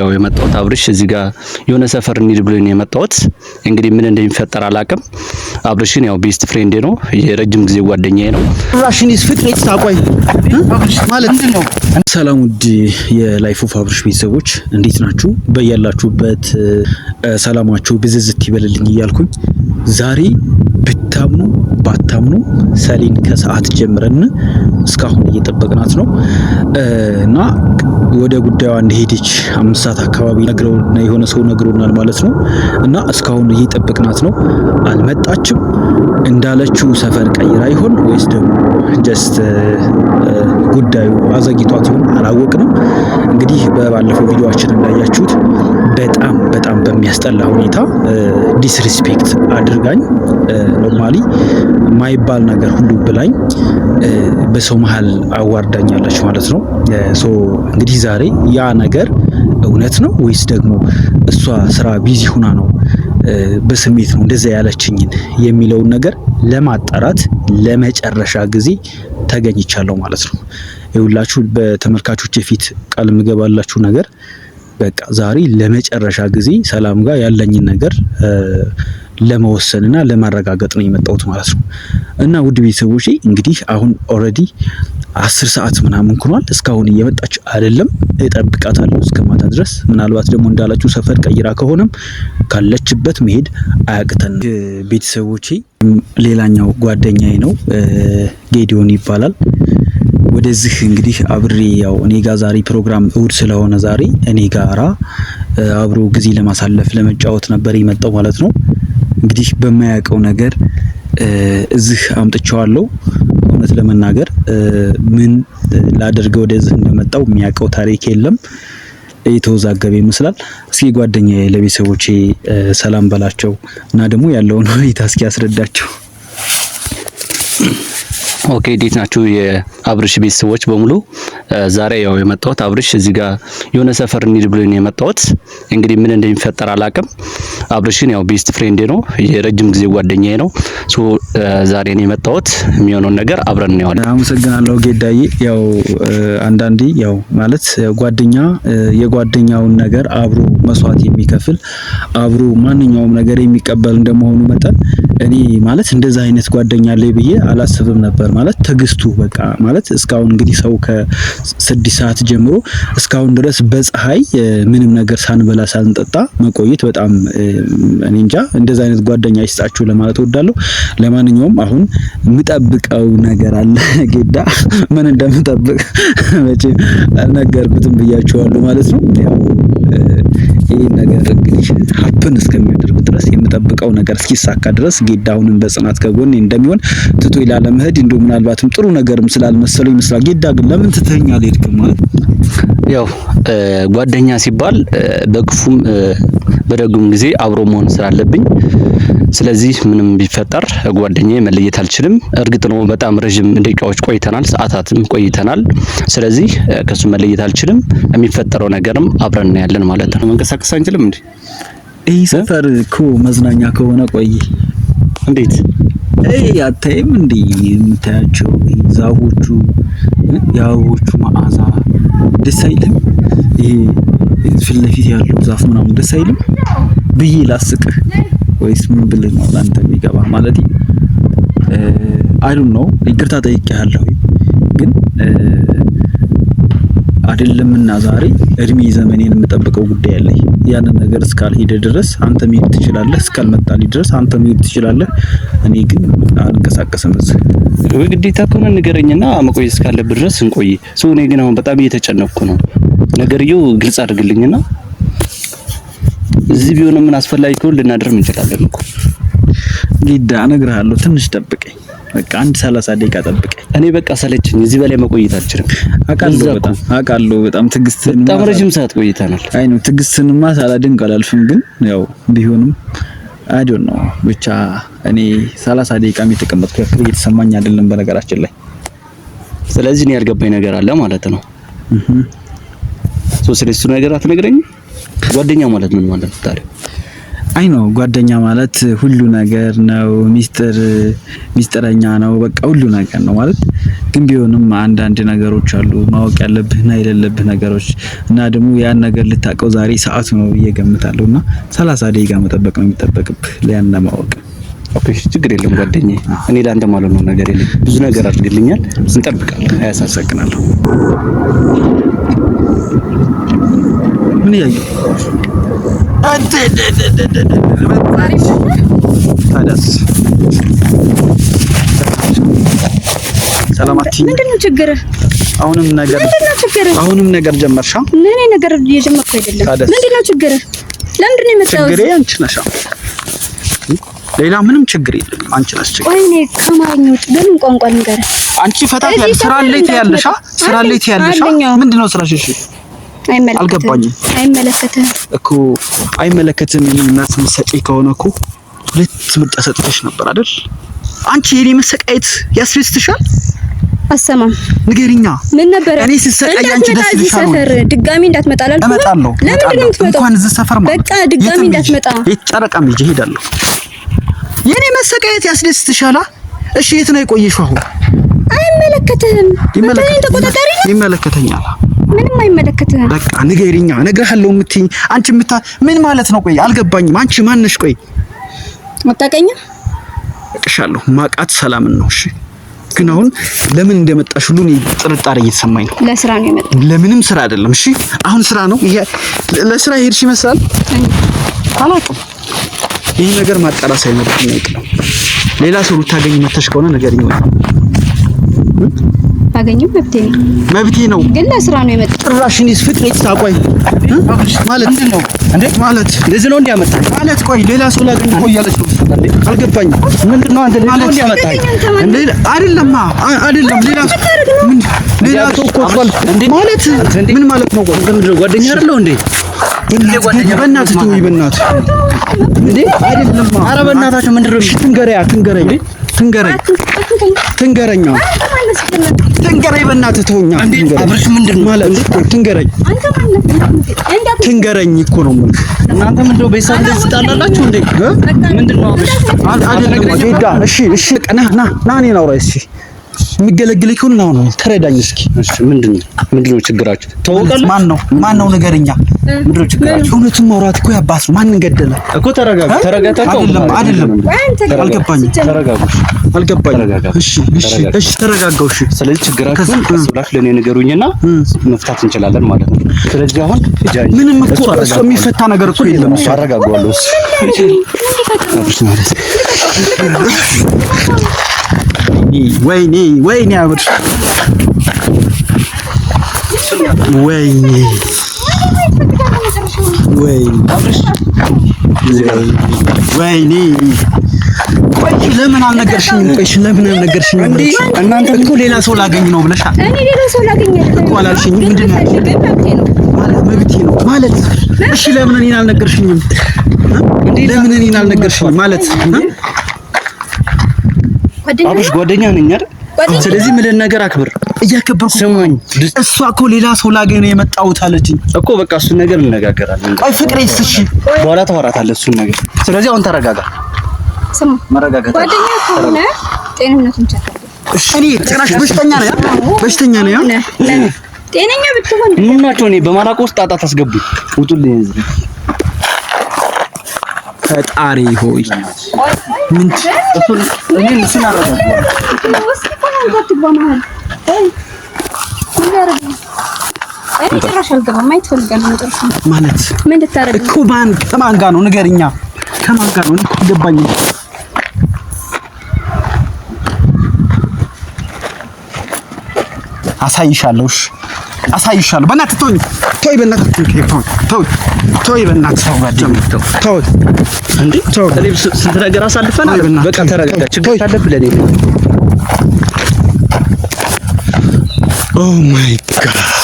ያው የመጣሁት አብርሽ እዚህ ጋር የሆነ ሰፈር እንሂድ ብሎኝ ነው የመጣሁት። እንግዲህ ምን እንደሚፈጠር አላቅም። አብርሽን ያው best friend ኤ ነው፣ የረጅም ጊዜ ጓደኛዬ ነው። ራሽኒስ ፍቅሬ ታቆይ ማለት ነው። ሰላም ውድ የ Life of አብርሽ ቤተሰቦች እንዴት ናችሁ? በያላችሁበት ሰላማችሁ ብዝዝት ይበልልኝ እያልኩኝ ዛሬ ብታምኑ ባታምኑ ሰሊን ከሰዓት ጀምረን እስካሁን እየጠበቅናት ነው እና ወደ ጉዳዩዋ እንደሄደች 5 ሰዓት አካባቢ ነግረው የሆነ ሰው ነግሮናል ማለት ነው። እና እስካሁን እየጠበቅናት ነው፣ አልመጣችም። እንዳለችው ሰፈር ቀይራ ይሆን ወይስ ደግሞ just ጉዳዩ አዘግይቷት ይሆን አላወቅንም። እንግዲህ በባለፈው ቪዲዮአችን እንዳያችሁት በጣም በጣም በሚያስጠላ ሁኔታ disrespect አድርጋኝ፣ normally ማይባል ነገር ሁሉ ብላኝ በሰው መሀል አዋርዳኛለች ማለት ነው። So እንግዲህ ዛሬ ያ ነገር እውነት ነው ወይስ ደግሞ እሷ ስራ busy ሁና ነው፣ በስሜት ነው እንደዛ ያለችኝን የሚለውን ነገር ለማጣራት ለመጨረሻ ጊዜ ተገኝቻለሁ ማለት ነው። ይኸውላችሁ በተመልካቾች ፊት ቃል የምገባላችሁ ነገር በቃ ዛሬ ለመጨረሻ ጊዜ ሰላም ጋር ያለኝን ነገር ለመወሰንና ለማረጋገጥ ነው የመጣሁት ማለት ነው። እና ውድ ቤተሰቦቼ እንግዲህ አሁን already 10 ሰዓት ምናምን ሆኗል። እስካሁን እየመጣች አይደለም። እጠብቃታለሁ እስከ ማታ ድረስ። ምናልባት ደግሞ እንዳላችሁ ሰፈር ቀይራ ከሆነም ካለችበት መሄድ አያቅተን። ቤተሰቦቼ ሌላኛው ጓደኛዬ ነው፣ ጌዲዮን ይባላል። ወደዚህ እንግዲህ አብሬ ያው እኔ ጋር ዛሬ ፕሮግራም እሁድ ስለሆነ ዛሬ እኔ ጋራ አብሮ ጊዜ ለማሳለፍ ለመጫወት ነበር የመጣው ማለት ነው። እንግዲህ በማያውቀው ነገር እዚህ አምጥቼዋለሁ። እውነት ለመናገር ምን ላደርገው ወደዚህ እንደመጣው የሚያውቀው ታሪክ የለም። የተወዛገበ ይመስላል። እስኪ ጓደኛዬ ለቤተሰቦቼ ሰላም በላቸው እና ደግሞ ያለውን ሁኔታ እስኪ ያስረዳቸው። Okay፣ እንዴት ናችሁ የአብርሽ ቤተሰቦች በሙሉ? ዛሬ ያው የመጣሁት አብርሽ እዚህ ጋር የሆነ ሰፈር እንሂድ ብሎኝ ነው የመጣሁት። እንግዲህ ምን እንደሚፈጠር አላቅም። አብርሽን ያው best friend ኤ ነው፣ የረጅም ጊዜ ጓደኛዬ ነው። So ዛሬ ነው የመጣሁት። የሚሆነውን ነገር አብረን እናየዋለን። አመሰግናለሁ ጌዳዬ። ያው አንዳንዴ ያው ማለት ጓደኛ የጓደኛውን ነገር አብሮ መስዋዕት የሚከፍል፣ አብሮ ማንኛውም ነገር የሚቀበል እንደመሆኑ መጠን እኔ ማለት እንደዛ አይነት ጓደኛ አለኝ ብዬ አላስብም ነበር። ማለት ትዕግስቱ በቃ ማለት እስካሁን እንግዲህ ሰው ከ6 ሰዓት ጀምሮ እስካሁን ድረስ በፀሐይ ምንም ነገር ሳንበላ ሳንጠጣ መቆየት በጣም እኔ እንጃ፣ እንደዛ አይነት ጓደኛ ይስጣችሁ ለማለት እወዳለሁ። ለማንኛውም አሁን የምጠብቀው ነገር አለ። ጌዳ ምን እንደምጠብቅ መቼም አልነገርኩትም ብያችኋለሁ ማለት ነው። ያው ይህ ነገር እንግዲህ happen እስከሚያደርግ ድረስ፣ የምጠብቀው ነገር እስኪሳካ ድረስ ጌዳ አሁንም በጽናት ከጎኔ እንደሚሆን፣ ትቶ ላለመሄድ እንዲሁ ምናልባትም ጥሩ ነገርም ስላልመሰለው ይመስላል። ጌዳ ግን ለምን ትተኸኝ አልሄድክም ማለት? ያው ጓደኛ ሲባል በክፉም በደጉም ጊዜ አብሮ መሆን ስላለብኝ፣ ስለዚህ ምንም ቢፈጠር ጓደኛዬ መለየት አልችልም። እርግጥ ነው በጣም ረዥም ደቂቃዎች ቆይተናል፣ ሰዓታትም ቆይተናል። ስለዚህ ከሱ መለየት አልችልም። የሚፈጠረው ነገርም አብረን እናያለን ማለት ነው። መንቀሳቀስ አንችልም እንዴ? ይህ ሰፈር እኮ መዝናኛ ከሆነ ቆይ እንዴት? እይ አታይም እንዴ የምታያቸው ዛፎቹ፣ የአበቦቹ መዓዛ ደስ አይልም? ይሄ ፊት ለፊት ያለው ዛፍ ምናምን ደስ አይልም ብዬ ላስቅህ ወይስ ምን ብልህ ነው ለአንተ የሚገባ? ማለት I don't know፣ ይቅርታ ጠይቄሃለሁ፣ ግን አይደለምና ዛሬ እድሜ ዘመኔን የምጠብቀው ጉዳይ አለኝ። ያንን ነገር እስካልሄደ ድረስ አንተ መሄድ ትችላለህ፣ እስካልመጣልኝ ድረስ አንተ መሄድ ትችላለህ። እኔ ግን አልንቀሳቀስም እዚህ። ወይ ግዴታ ከሆነ ንገረኝና መቆየት እስካለብህ ድረስ እንቆይ። So እኔ ግን አሁን በጣም እየተጨነቅኩ ነው። ነገርየው ግልጽ አድርግልኝና እዚህ ቢሆንም ምን አስፈላጊ ከሆነ ልናድርም እንችላለን እኮ። ጌዳ እነግርሃለሁ፣ ትንሽ ጠብቀኝ። በቃ አንድ 30 ደቂቃ ጠብቀኝ። እኔ በቃ ሰለቸኝ። እዚህ በላይ መቆየት አልችልም። አውቃለሁ፣ በጣም አውቃለሁ። በጣም ትዕግስት በጣም ረጅም ሰዓት ቆይተናል። አይ ነው፣ ትዕግስትንማ ሳላደንቅ አላልፍም። ግን ያው ቢሆንም I don't know፣ ብቻ እኔ 30 ደቂቃም የተቀመጥኩ ያክል እየተሰማኝ አይደለም በነገራችን ላይ። ስለዚህ እኔ ያልገባኝ ነገር አለ ማለት ነው። So ስለሱ ነገር አትነግረኝም? ጓደኛ ማለት ምን ማለት ነው ታዲያ? አይ ነው ጓደኛ ማለት ሁሉ ነገር ነው። ሚስጥር ሚስጥረኛ ነው። በቃ ሁሉ ነገር ነው ማለት ግን ቢሆንም አንዳንድ ነገሮች አሉ ማወቅ ያለብህና የሌለብህ ነገሮች እና ደግሞ ያን ነገር ልታውቀው ዛሬ ሰዓቱ ነው ብዬ እገምታለሁ። እና 30 ደቂቃ መጠበቅ ነው የሚጠበቅብህ ያን ለማወቅ። Okay፣ ችግር የለም ጓደኛዬ። እኔ ለአንተ ማለት ነው ነገር የለም። ብዙ ነገር አድርግልኛል። እንጠብቃለን። አመሰግናለሁ። ምን እያየሁ ታዲያስ? ሰላም አትይኝ። ምንድን ነው ችግርህ? አሁንም ነገር ምንድን ነው ችግርህ? አሁንም ነገር ጀመርሻ? ምን ነገር እየጀመርኩ አይደለም። ምንድን ነው ችግርህ? ለምንድን ነው የመጣኸው? ችግሬ አንቺ ነሽ። ሌላ ምንም ችግር የለም። አንቺ ነሽ ችግር። ቆይ እኔ ከአማርኛ ውጭ በምን ቋንቋ ልንገርህ? አንቺ ፈታ ያለ ስራ ላይ ትያለሽ፣ ስራ ላይ ትያለሽ። ምንድን ነው ስራሽ? እሺ አይመለከትህም። አልገባኝም። አይመለከትህም እኮ አይመለከትም። እናት የምትሰጪ ከሆነ እኮ ሁለት ምርጫ ሰጥተሽ ነበር አይደል? አንቺ የኔ መሰቃየት ያስደስትሻል? አሰማም ንገሪኛ። ምን ነበር እኔ ስሰቃይ አንቺ ደስ ይልሻል? ሰፈር ድጋሚ እንዳትመጣ አላልኩም? እመጣለሁ። ለምንድን ነው የምትመጣው? እንኳን እዚህ ሰፈር ማለት በቃ ድጋሚ እንዳትመጣ። የት ጨረቃም ሂጅ እሄዳለሁ። የኔ መሰቃየት ያስደስትሻል? እሺ የት ነው የቆየሽው አሁን? አይመለከትህም። ተቆጣጣሪ ነህ? ይመለከተኛል። ምንም አይመለከትህም። በቃ ንገሪኛ፣ እነግርሃለሁ የምትይኝ አንቺ ምን ማለት ነው? ቆይ አልገባኝም። አንቺ ማነሽ? ቆይ አታውቀኝም? እቅሻለሁ። ማቃት ሰላምን ነው። እሺ ግን አሁን ለምን እንደመጣሽ ሁሉ እኔ ጥርጣሬ እየተሰማኝ ነው። ለስራ ነው የመጣው። ለምንም ስራ አይደለም። እሺ አሁን ስራ ነው ይሄ። ለስራ ሄድሽ ይመስላል። አላውቅም። ይህ ነገር ማጣራት ሳይኖርብኝ አይቀርም። ሌላ ሰው ልታገኝ መተሽ ከሆነ ንገሪኝ። ወይ ባገኝም መብቴ ነው፣ መብቴ ነው። ግን ለስራ ነው የመጣው። ጭራሽ እኔስ ፍቅሬ ታቆይ ማለት ምንድን ነው እንዴ? ማለት እንደዚህ ነው እንዲያመጣኝ ማለት ቆይ ሌላ ሰው ላገኝ እኮ እያለች ነው። አልገባኝም። ምንድን ነው አንተ ሌላ ሰው እንዲያመጣኝ እንዴ? አይደለም አይደለም፣ ሌላ ሰው ምን ሌላ ሰው እኮ ማለት ምን ማለት ነው? ቆይ ምንድን ነው ጓደኛ አይደለሁ እንዴ? በእናትህ ተወኝ፣ በእናትህ እንዴ አይደለም። ኧረ በእናታችሁ ምንድን ነው? ትንገረያ ትንገረኝ ትንገረኝ ትንገረኛ ትንገረኝ በእናትህ ተወኛ። አብርሽ ምንድን ነው ማለት ትንገረኝ ትንገረኝ እኮ ነው የምልህ። እናንተ ምንድን ነው ቤተሰብ እንደዚህ ትጣላላችሁ እንዴ? ምንድን ነው አብርሽ? አይደለም ጌዳ። እሺ እሺ፣ ና ና ና፣ እኔን አውራ እስኪ የሚገለግልህ ከሆነ ና ነው ተረዳኝ እስኪ። እሺ ምንድን ነው ችግራችሁ? ተወቀለ ማን ነው ማን ነው ንገረኛ። ምንድን ነው ችግራችሁ? እውነቱን ማውራት እኮ ያባስ ነው። ማንን ገደለ እኮ ተረጋጉ፣ ተረጋጋችሁ። አይደለም አይደለም፣ አልገባኝም። ተረጋጉ፣ አልገባኝም። እሺ እሺ እሺ፣ ተረጋጋው። እሺ ስለዚህ ችግራችሁን ቀስ ብላችሁ ለእኔ ንገሩኝና መፍታት እንችላለን ማለት ነው። ስለዚህ አሁን ምንም እኮ እሱ የሚፈታ ነገር እኮ የለም። እሱ አረጋጋዋለሁ። እሱ ማለት ወይኔ ወይኔ አብርሽ ወይኔ ወይኔ ቆይ ለምን አልነገርሽኝም? ቆይ ለምን አልነገርሽኝም? እንዴ እናንተ እኮ ሌላ ሰው ላገኝ ነው ብለሻል። እኔ ሌላ ሰው ላገኝ እኮ አላልሽኝም? ምንድን ነው ማለት መብቴ ነው ማለት። እሺ ለምን እኔን አልነገርሽኝም? ለምን እኔን አልነገርሽኝም ማለት አብርሽ ጓደኛ ነኝ አይደል? ስለዚህ ምልን ነገር አክብር። እያከበርኩ ስማኝ። እሷ እኮ ሌላ ሰው ላገኝ ነው የመጣሁት አለችኝ እኮ። በቃ እሱን ነገር እንነጋገራለን። ቆይ ፍቅሬስ? እሺ በኋላ ታወራታለህ እሱን ነገር። ስለዚህ አሁን ተረጋጋ። ስማ፣ መረጋጋት ጓደኛ ከሆነ ጤንነቱን check እሺ። እኔ ጭራሽ በሽተኛ ነኝ በሽተኛ ነኝ። ጤነኛ ብትሆን ምን ናቸው? እኔ በማላውቀው ውስጥ ጣጣ ታስገቡኝ። ውጡልኝ እዚህ። ፈጣሪ ሆይ ምን እኔ እሱን ማለት እኮ ማን ከማን ጋር ነው ንገሪኛ። ከማን ጋር ነው እኮ ገባኝ። አሳይሻለሁ። እሺ አሳይሻለሁ። በእናትህ ተወኝ፣ ተወኝ፣ በእናትህ ተወኝ፣ ተወኝ፣ በእናትህ ተወኝ። እንዴ ስንት ነገር አሳልፈናል። በቃ ተረጋጋ። ችግር ካለብህ ለእኔ oh my God